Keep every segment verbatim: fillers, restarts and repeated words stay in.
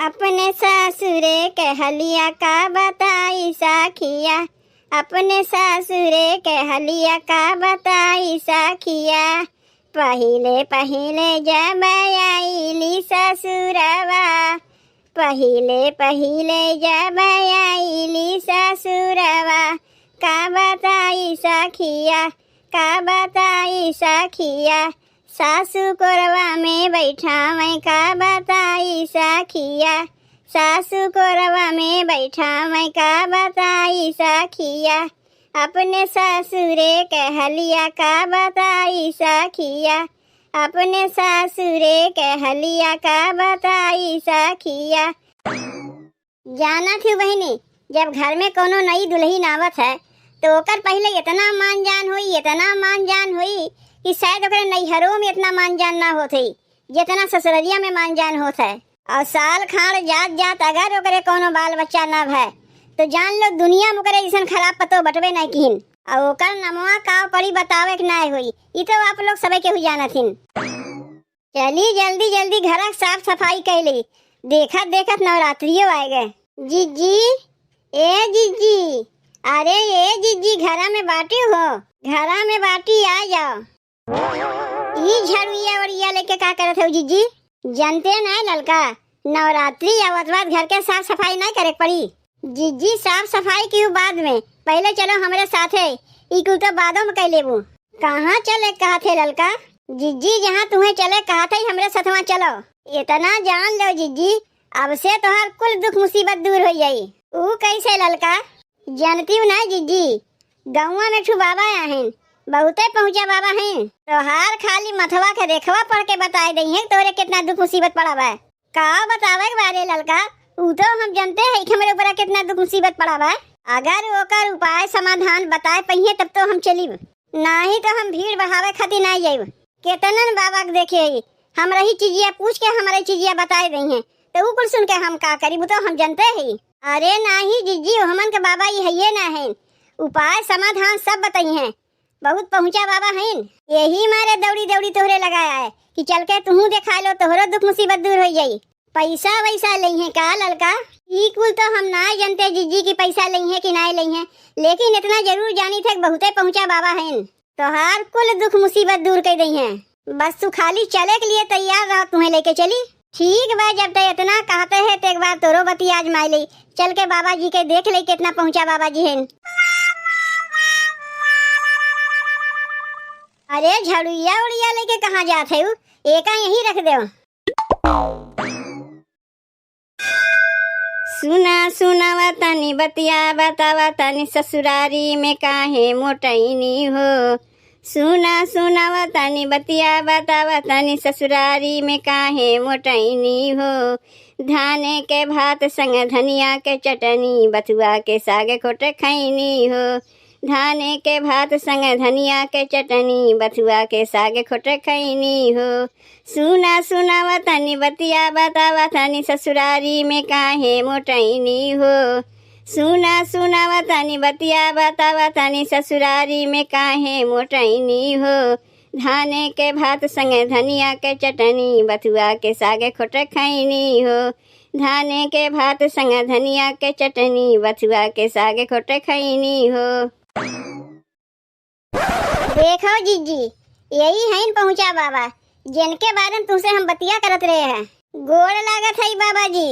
अपने सासुरे के हलिया का बताई सखिया, अपने सासुरे के हलिया का बताई सखिया। पहिले पहिले जब आइली ससुरवा, पहिले पहिले जब आइली ससुरवा, का बताई सखिया, का बताई सखिया। सासु कोरवा में बैठावै का बताई सखिया, सासु कोरवा में बैठावै का बताई सखिया। अपने ससुरे के हलिया का बताई सखिया, अपने ससुरे के हलिया का बताई सखिया। जानत ही बहिनी, जब घर में कोनो नई दुलहिन आवत है, तो ओकर पहिले एतना मान जान होई, एतना मान जान होई कि शायद ओकरे नैहरो में एतना मान जान ना होत होई, जेतना ससुररिया में मान जान होत है। और साल खाड़ जात जात अगर ओकरे कोनो बाल बच्चा ना भय, तो जान लो दुनिया में ओकरे जैसन खराब पतो बटबे नहीं किहिन। और ओकर नमवा का पड़ी बतावे के ना होई, ई तो आप लोग सबे केहू जानत हिन। चली जल्दी जल्दी घर क साफ सफाई कैली, देखत देखत नवरात्रियो आए गए। जिज्जी, ए जिज्जी, अरे ए जिज्जी, घरा में बाटी हो, घरा में बाटी, आ जाओ। ई झड़ुइया ओड़िया लेके का करत हो जिज्जी? जनते ना ललका, नवरात्रि आवत बाद घर के साफ सफाई ना करे के पड़ी। जिज्जी, साफ सफाई की बाद में, पहिले चलो हमरे साथे, ई कुल तो बादो में कर लेबू। कहाँ चले कहत है ललका? जिज्जी, जहाँ तुम्हें चले कहत है, हमरे सथवा चलो। इतना जान लो जिज्जी, अब से तोहार कुल दुख मुसीबत दूर हो जाई। ऊ कैसे ललका? जनती ना जिज्जी, गौवा में ठू बाबा आहिन, बहुते पहुँचा बाबा हैं। तोहार खाली मथवा के रेखवा पढ़ के बताए दई हैं तोरे कितना दुख मुसीबत पड़ा बा। का बतावे के बारे ललका, ऊ तो हम जनते है कि हमरे ऊपर कितना दुख मुसीबत पड़ा बा। अगर ओकर उपाय समाधान बताए पइहे तब तो हम चलिब, नाही तो हम भीड़ बढ़ावे खातिर ना जाइब। केतनन बाबा के देखे ही, हमरा ही चिजिया पूछ के हमरा ही चिजिया बताए दई हैं, तो ऊ कुल सुन के हम का करी, ऊ तो हम जनते ही। अरे नाही जिज्जी, हमन के बाबा ई हइये ना है, उपाय समाधान सब बताई हैं। बहुत पहुँचा बाबा हईन, यही मारे दौड़ी दौड़ी तोहरे लगाया है कि चल के तुहू देखा लो, तोहरो दुख मुसीबत दूर हो जाई। पैसा वैसा लइहे का ललका? ई कुल तो हम ना जनते जिज्जी की पैसा लइहे कि ना लइहे, लेकिन इतना जरूर जानी थे कि बहुते पहुँचा बाबा हईन, तोहार कुल दुख मुसीबत दूर कर दई हैं। बस तू खाली चले के लिए तैयार रह, तुम्हें लेके चली। ठीक बा, जब ते इतना कहते हैं तो एक बार तोरो बतिया आजमाई ले, चल के बाबा जी के देख ले कितना पहुँचा बाबा जी हैं। अरे झड़ुइया उड़िया लेके कहाँ जात है उ? एका यहीं रख दे। सुना सुनावा तनी बतिया बतावा तनी ससुरारी में काहे मोटैनी हो। सुना सुनावा तनी बतिया बतावा तनी ससुरारी में काहे मोटैनी हो। धाने के भात संग धनिया के चटनी, बथुआ के साग खोट खैनी हो। धाने के भात संग धनिया के चटनी, बथुआ के साग खोट खैनी हो। सुना सुनावा तनी बतिया बतावा तनी ससुरारी में काहे मोटैनी हो। सुना सुनावा तनी बतिया बतावा तनी ससुरारी में काहे मोटैनी हो। धाने के भात संग धनिया के चटनी, बथुआ के साग खोट खैनी हो। धाने के भात संग धनिया के चटनी, बथुआ के साग खोट खैनी हो। देखो जिज्जी, यही हईन पहुँचा बाबा, जिनके बारे में तुमसे हम बतिया करत रहे हैं। गोड़ लागत है बाबा जी।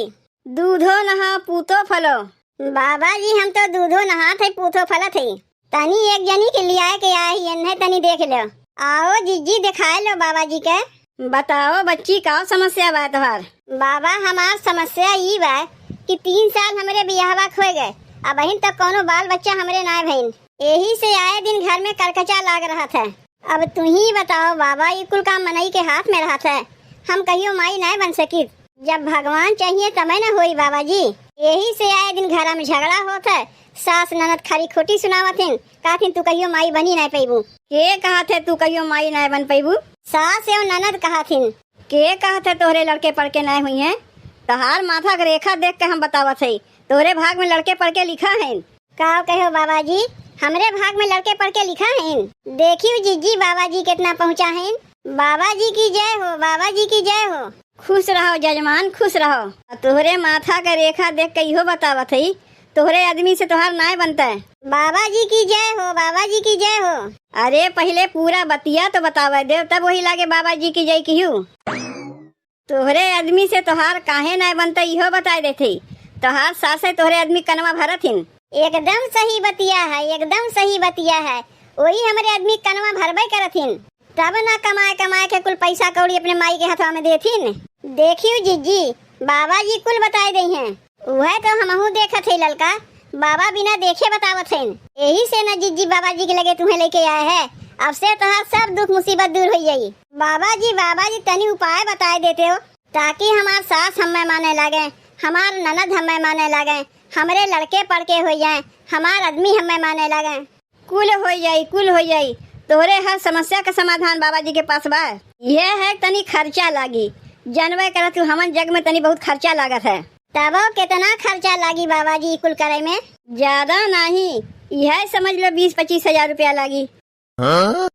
दूधो नहा पूतो फलो। बाबा जी, हम तो दूधो नहात है, पूतो फलत है। तनी एक जनी के लियाए के आई, एन्हे तनी देख लो। आओ जिज्जी, दिखाए लो बाबा जी के। बताओ बच्ची, का समस्या बा तोहार? बाबा, हमार समस्या ई बा कि तीन साल हमरे बियाहवा के हो गए, अबहिन तक कोनो बाल बच्चा हमरे ना भइन। यही से आए दिन घर में करकचा लाग रहत है। अब तू ही बताओ बाबा, ई कुल काम मनई के हाथ में रहत है। हम कहियो माई नाय बन सकित। जब भगवान चाहिए तबे न होई बाबा जी। यही से आए दिन घरा में झगड़ा होत है। सास ननद खरी खोटी सुनावत हिन, कहत हिन तू कहियो माई बनी नाय पैबू। के कहत है तू कहियो माई नाय बन पैबू? सास एवं ननद कहत हिन। के कहत है तोहरे लड़के पढ़ के नाय हुई हैं? तोहार माथा के रेखा देख के हम बतावत है, तोहरे भाग में लड़के पढ़ के लिखा है। का कहो बाबा जी, हमरे भाग में लड़के पढ़ के लिखा हैं। देखियो जिज्जी, बाबा जी कितना पहुँचा हैं। बाबा जी की जय हो, बाबा जी की जय हो। खुश रहो जजमान, खुश रहो। आ तोहरे माथा के रेखा देख के इहो बतावत हई, तोहरे आदमी से तोहार नाय बनतै। बाबा जी की जय हो, बाबा जी की जय हो। अरे पहिले पूरा बतिया तो बतावे दे, तब वही लागे बाबा जी की जय किहू। तोहरे आदमी से तोहार काहे नाय बनतै, इहो बताए देते। तोहार सासे तोहरे आदमी कनवा भरत हिन। एकदम सही बतिया है, एकदम सही बतिया है। वही हमरे आदमी कनवा भरबे करत हिन। तब ना कमाए कमाए के कुल पैसा कौड़ी अपने माई के हथवा में देथिन। देखियो जिज्जी, बाबा जी कुल बताए दई हैं। उहे तो हमहू देखत है ललका, बाबा बिना देखे बतावत हैं। यही से ना जिज्जी बाबा जी के लगे तुम्हें लेके आए हैं। अब से तोहार सब दुख मुसीबत दूर हो जाई। बाबा जी, बाबा जी तनी उपाय बताए देते हो, ताकि हमार सास हमें माने लागे, हमार ननद हमें माने लागे, हमरे लड़के पड़के हो जाए, हमार आदमी हमें माने लागे। कुल हो जाई, कुल हो जाई। तोहरे हर समस्या का समाधान बाबा जी के पास बा। यह है तनी खर्चा लागी, जनवे करत तू हमन जग में तनी बहुत खर्चा लागत है। तबो कितना खर्चा लागी बाबा जी कुल करे में? ज्यादा नहीं, यह समझ लो बीस पच्चीस हजार रुपया लागी। हाँ?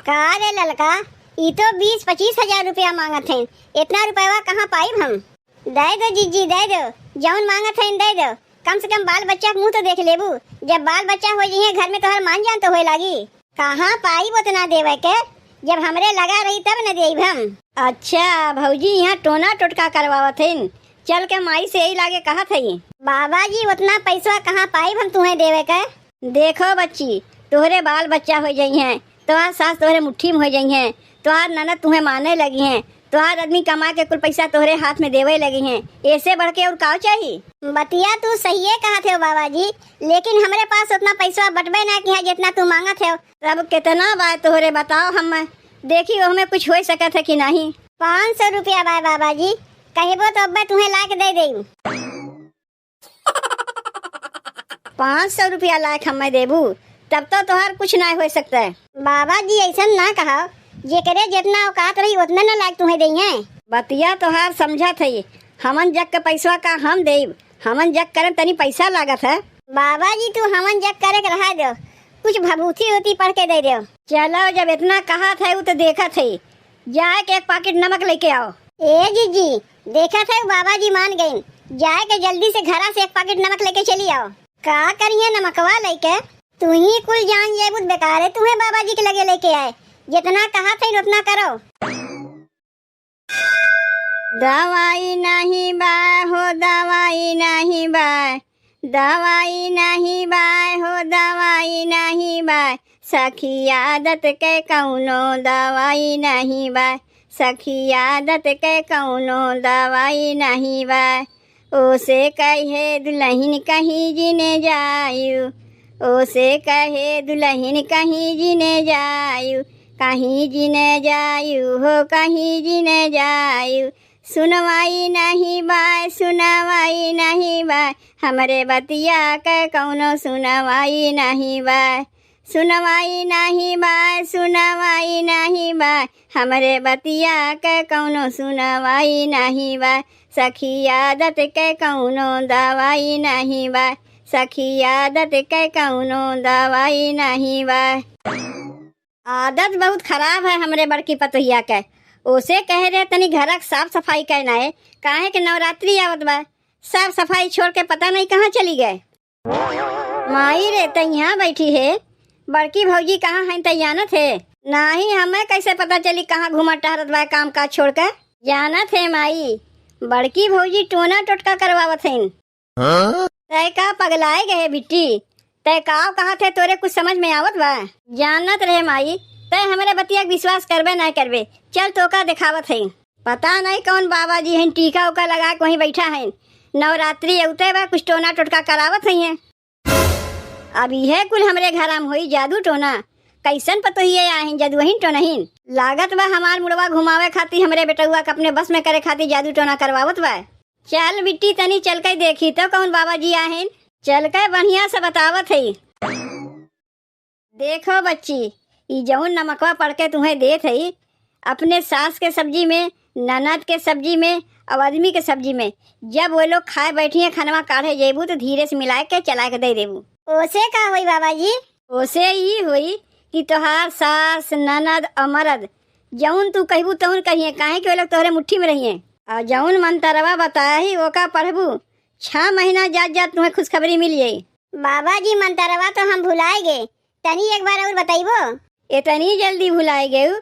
का रे ललका, ई तो बीस पच्चीस हजार रुपया मांगत हैं, इतना रुपया कहाँ पाइब हम? दे दो जिज्जी, दे दो, जौन मांगत हैं दे दो। कम से कम बाल बच्चा के मुंह तो देख लेबू। जब बाल बच्चा हो जइहें घर में, तोहर मान जान तो होए लागी। कहाँ पाइब उतना देवे के, जब हमरे लगा रही तब न देब हम। अच्छा भौजी, यहाँ टोना टोटका करवावत हैं, चल के माई से यही लागे कहत हई। बाबा जी, उतना पैसवा कहाँ पाइब हम तुम्हें देवे के? देखो बच्ची, तोहरे बाल बच्चा हो जइहें, तोहार सास तोहरे मुट्ठी में हो जइहें, तोहार ननद तुम्हें माने लगिहें, तोहार आदमी कमा के कुल पैसा तोहरे हाथ में देवे लगिहें, ऐसे बढ़ के और का चाही? बतिया तू सहिए कहत हो बाबा जी, लेकिन हमरे पास उतना पैसा बटबे ना किहा जितना तू मांगत हो। तब कितना बा तोहरे बताओ, हम देखी ओहमे कुछ हो सकत है कि नहीं। पाँच सौ रुपया बा बाबा जी, कहबो तो अब्बे तुम्हें ला के दे देई। पाँच सौ रुपया लायक हमें देबू, तब तो तोहार कुछ ना हो सकता है। बाबा जी, ऐसन ना कहो, जेकरे जितना औकात रही, उतने ना लायक तुम्हें देइहें। बतिया तोहार समझत हई, हमन जग के पैसवा का हम देब, हमन जग करे तनी पैसा लागत है। बाबा जी, तू हमन जग करे के रहा दो, कुछ भभूति होती पढ़ के दे दो। चलो, जब इतना कहत है, उ तो देखत है, जाए के एक पाकिट नमक लेके आओ। ए जीजी, देखत है बाबा जी मान गइन, जाए के जल्दी से घरा से एक पाकिट नमक लेके चली आओ। का करिए नमकवा लेके? तू ही कुल जान जेबू त बेकारे तुम्हें बाबा जी के लगे लेके आए। जितना कहत है उतना करो। दवाई नहीं बा हो, दवाई नहीं बा, दवाई नहीं बा हो, दवाई नहीं बा। सखी आदत के कौनो दवाई नहीं बा, सखी आदत के कौनो दवाई नहीं बा। ओसे कहे दुलहिन कहीं जिने जायु, ओसे कहे दुलहिन कहीं जिने जायु, कहीं जिने जायु हो, कहीं जिने जायु। सुनवाई नहीं बाय, सुनवाई नहीं बाय, हमरे बतिया के कौनो सुनवाई नहीं बाय। सुनवाई नहीं बाय, सुनवाई नहीं बाय, हमरे बतिया के कौनो सुनवाई नहीं बाय। सखी आदत के कौनो दवाई नहीं बाय, सखी आदत के कौनो दवाई नहीं बाय। आदत बहुत खराब है हमरे बड़की पतोहिया के। ओसे कहे रहे तनी घरक साफ सफाई करना है, काहे के नवरात्रि आवत बा, साफ सफाई छोड़ के पता नहीं कहाँ चली गए। माई रे, तै यहाँ बैठी है, बड़की भौजी कहाँ हैं, तै जानत है? नाही, हमें कैसे पता चली कहाँ घूमत टहरत बा काम काज छोड़ के? जानत है माई, बड़की भौजी टोना टोटका करवावत हैं। हाँ? तै का पगलाए गए बिट्टी? तै का कहत है, तोरे कुछ समझ में आवत बा? जानत रहे माई, तै हमरे बतिया के विश्वास करबे ना करबे। चल तोका देखावत है। पता नहीं कौन बाबा जी हैं, टीका उका लगा के वहीं बैठा हैं। नवरात्रि अवते बा, कुछ टोना टोटका करावत हैं। अब इहे कुल हमरे घरा में होई जादू टोना। कैसन पतोहिए आहिन, जदुअहिन टोनहिन। लागत बा हमार मुड़वा घुमावे खातिर हमरे बेटउआ के अपने बस में करे खातिर जादू टोना करवावत बा। चल बिट्टी, तनी चल के देखी तो कौन बाबा जी आहिन। चल के बढ़िया से बतावत है। देखो बच्ची, ई जौन नमकवा पढ़ के तुम्हें देत हई, अपने सास के सब्जी में, ननद के सब्जी में, और आदमी के सब्जी में, जब वो लोग खाए बैठी हैं, खनवा काढ़े जेबू तो धीरे से मिलाए के चलाए के दे देबू। ओसे का होई बाबा जी? ओसे ई होई कि तोहार सास, ननद और मरद जौन तू कहबू तौन करिहैं, काहे कि वो लोग तोहरे मुट्ठी में रहिहैं। और जौन मंतरवा बताई ओका पढ़बू, छह महीना जात जात तुहैं खुशखबरी मिल जाई। बाबा जी, मंतरवा तो हम भुलाए गए, तनी एक बार और बताइबो। इतनी जल्दी भुलाए गयू?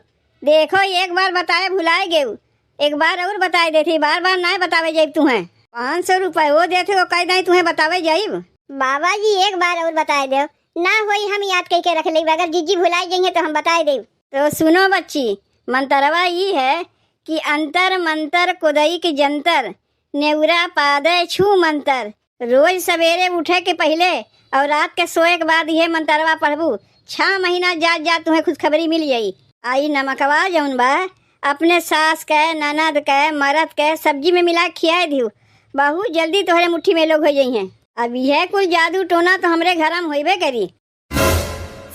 देखो, एक बार बताए भुलाए गयू, एक बार और बताए देती, बार बार नाय बतावे जाइब तुहैं। पाँच सौ रुपये वो देते, वो कह दें तुहैं बतावे जाइब। बाबा जी, एक बार और बताए देव, ना होई हम याद कइके रख लेब, अगर जिज्जी भुलाए जइहैं तो हम बताए देब। तो सुनो बच्ची, मंतरवा ई है कि अंतर मंतर कुदई के जंतर, नेउरा पादे छू मंतर। रोज सवेरे उठे के पहिले और रात के सोए के बाद इहे मंतरवा पढ़बू, छह महीना जात जात तुहैं खुशखबरी मिल जाई। आ ई नमकवा जौन बा, अपने सास के, ननद के, मरद के सब्जी में मिला के खियाए दिहू, बहुत जल्दी तोहरे मुट्ठी में लोग हो जइहैं। अब इहे कुल जादू टोना तो हमरे घरा में होइबे करी।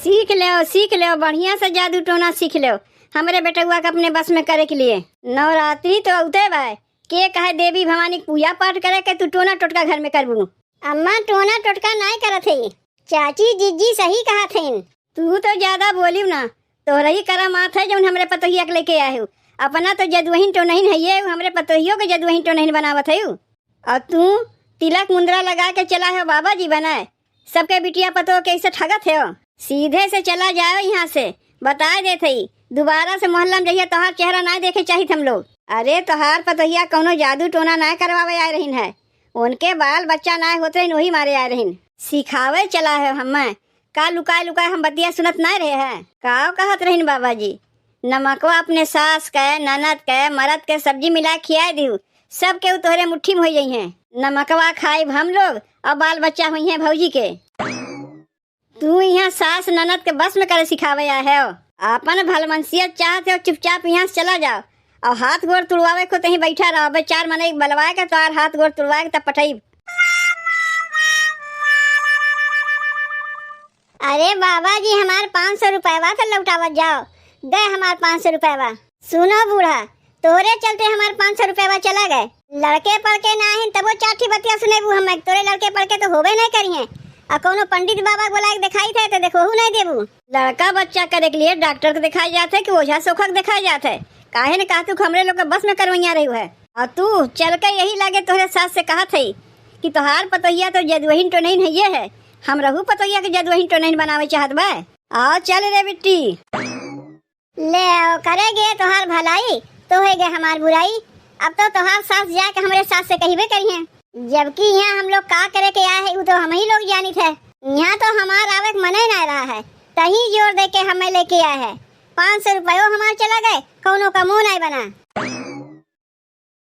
सीख लेव, सीख लेव, बढ़िया से जादू टोना सीख लेव। हमरे बेटउआ के अपने बस में करे के लिए। नवरात्रि तो अउते बा, के कहे देवी भवानी के पूजा पाठ करे के तू टोना टोटका घर में करबू? अम्मा, टोना टोटका नाय करत है, चाची जिज्जी सही कहत हईन। तू तो ज्यादा बोलियो ना, तोहरही करामात है जौन हमरे पतोहिया के लेके आए हो। अपना तो जदुअहिन टोनहिन है ये, हमरे पतोहियो के जदुअहिन टोनहिन बनावत है। और तू तिलक मुंदरा लगा के चला है बाबा जी बनाए, सबके बिटिया पतोह के ऐसे ठगत है। सीधे से चला जाओ यहाँ से, बताए देत हई, दोबारा से मोहल्ला में जइहे, तोहार चेहरा ना देखे चाहित हम लोग। अरे, तोहार पतोहिया कौनो जादू टोना ना करवावे आए रहिन है, उनके बाल बच्चा ना होत रहिन, वही मारे आए रहिन। सिखावे चला है हमें, का लुकाए लुकाए हम बतिया सुनत ना रहे हैं? का कहत रहिन बाबा जी, नमकवा अपने सास के, ननद के, मरद के सब्जी मिला खियाए दिहू, सब केहू तोहरे मुट्ठी में हो जइहें। नमकवा खाइब हम लोग और बाल बच्चा होइहें भौजी के। तू यहाँ सास ननद के बस में करे सिखावे आए हो। आपन भलमनसियत चाहत हो, चुपचाप यहाँ से चला जाओ। और हाथ गोड़ तुड़वावे को तहीं बैठा रहो। अबे चार मनई बलवाए के तोहार हाथ गोड़ तुड़वाए के तब पठइब। अरे बाबा जी, हमार पाँच सौ रुपयवा तो लौटावत जाओ। दे हमार पाँच सौ रुपयवा। सुनो बूढ़ा, तोहरे चलते हमार पाँच सौ रुपयवा चला गए। लड़के पड़के ना आहिन, तबो चार ठी बतिया सुनेबू हमें। तोरे लड़के पड़के तो होबे नहीं करिहें। आ कौनो पंडित बाबा के बोला के दिखाई थे तो देखो नहीं देबू। लड़का बच्चा करे के लिए डॉक्टर के दिखाई जात है कि ओझा सोखा के दिखाई जात है? काहे ने कहतू कि हमरे लोग के बस में करवैया रही है। और तू चल के यही लागे तोहरे सास से कहत है कि तोहार पतोहिया तो जदुअहिन टोनहिन है ये है, हम रहू पतोहिया के जदुअहिन टोनहिन बनावे चाहत बा। आओ चल रे बिट्टी। ले आओ, करे गे तोहार भलाई, तो होए गे हमार बुराई। अब तो तोहार सास जाके हमरे सास से कहिबे करिहें। जबकि यहाँ हम लोग का करे के आए हैं, वो तो हम ही लोग जानित है। यहाँ तो हमार आवे के मने ना रहा है, तही जोर दे के हमें लेके आए है। पाँच सौ रुपयो हमार चला गए, कौनो का मुँह नहीं बना।